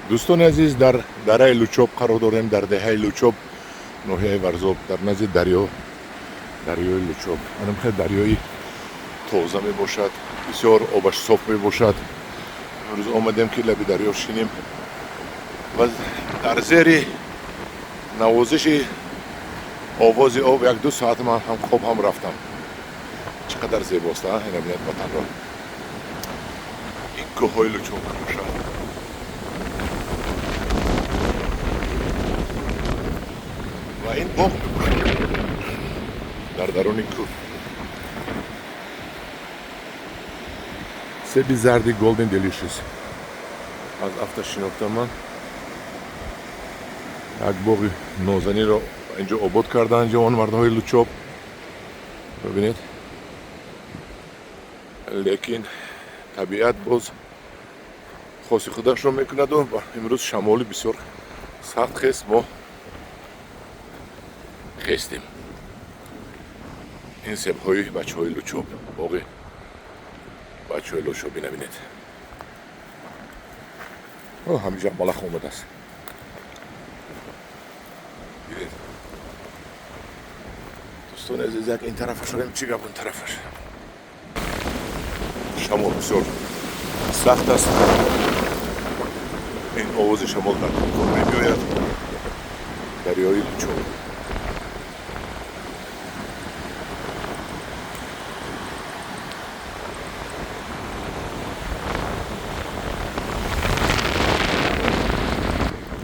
Дӯстони азиз, дар дараи Лучоб қарор дорем, дар деҳаи Лучоб, ноҳияи Варзоб, дар назди дарё, дарёи Лучоб. Анамхел дарёи тоза мебошад, бисёр обаш соф мебошад. Имрӯз омадем, ки лаби дарё шинем ва дар зери навозиши овози об 1-2 соат ман ҳам хоб ҳам рафтам. Чӣ қадар зебост, а? Ина бинед ватанро. Ин кӯҳҳои Лучоб мебошад. Ва ин боғ мебошад дар даруни кӯҳ. Себи зарди Golden Delicious аз афта шинохтам ман. Як боғи нозаниро инҷо обод карданд ҷавонмардҳои Лучоб. Бибинед, лекин табиат боз хоси худашро мекунаду имрӯз шамоли бисёр сахт хест, мо хестем. Ин себҳои бачаҳои Лучоб, боғи бачаҳои Лучоб, бинабинед. Ҳамиҷа малах омадааст. Дидед, дӯстони азиз, як ин тарафаш рем, чӣ гап он тарафаш. Шамол бисёр сахт аст. Ин овози шамол дар телефон мебиёяд. Дарёи Лучоб.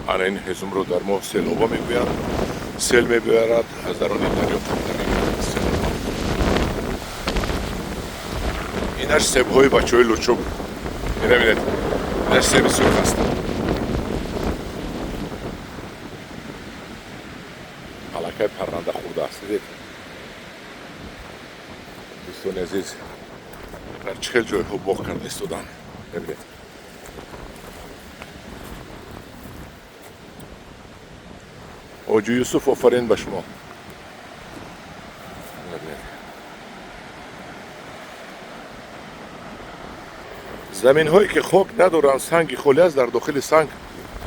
Ана ин ҳезумро дар мо селоба мегӯянд. Сел мебиёрад, аз даруни дарё қабида мегирад. Инаш себҳои бачаҳои Лучоб. Ина бинед, инаш себи сурх аст. Аллакай парранда хӯрдааст. Дидед, дӯстони азиз, дар чӣ хел ҷойҳо боғ карда истоданд. Бибинед. Оҷу Юсуф, офарин ба шумо. Заминҳое ки хок надоранд, санги холӣ аст, дар дохили санг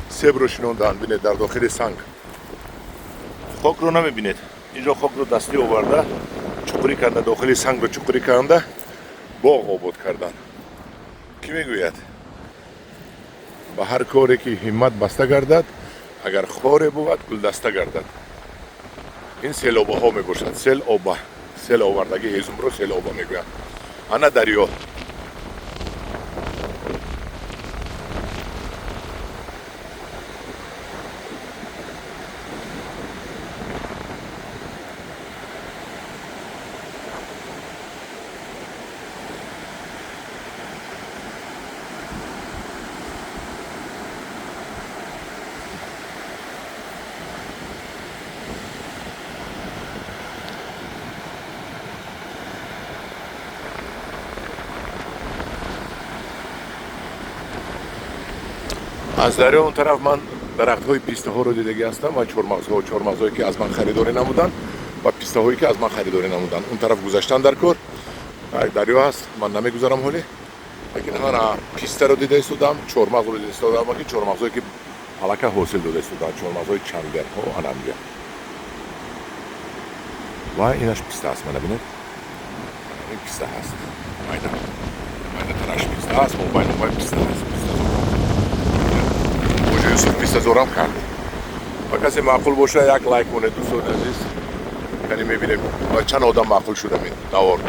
себро шинондаанд. Бинед, дар дохили санг хокро намебинед. Инҷо хокро дастӣ оварда, чуқурӣ карда, дохили сангро чуқурӣ карда, боғ обод карданд. Кӣ мегӯяд, ба ҳар коре ки ҳиммат баста гардад, агар хоре бувад, гулдаста гардад. Ин селобаҳо мебошад, сел оба, сел овардаги ҳезумро селоба мегӯянд. Ана дарё. Аз дарё он тараф ман дарахтҳои пистаҳоро дидагӣ ҳастам ва чормағзҳо, чормағзҳое ки аз ман харидорӣ намуданд ва пистаҳое ки аз ман харидорӣ намуданд. Он тараф гузаштан дар кор дарё ҳаст, ман намегузарам ҳоле, лекин ҳана пистаро дида истодам, чормағзро дида истодам, ки чормағзҳое ки аллакай ҳосил дода истоданд, чормағзҳои чандерҳо анамҷа. Ва инаш писта аст, мана бинед, ин писта ҳаст, майда майдатараш писта ҳаст, мобайн мобайн писта ҳаст. Юсуф пистазорам кард. Ба касе маъқул боша, як лайк монед, дӯстони азиз. Кани мебинем, чанд одам маъқул шудам ин навор.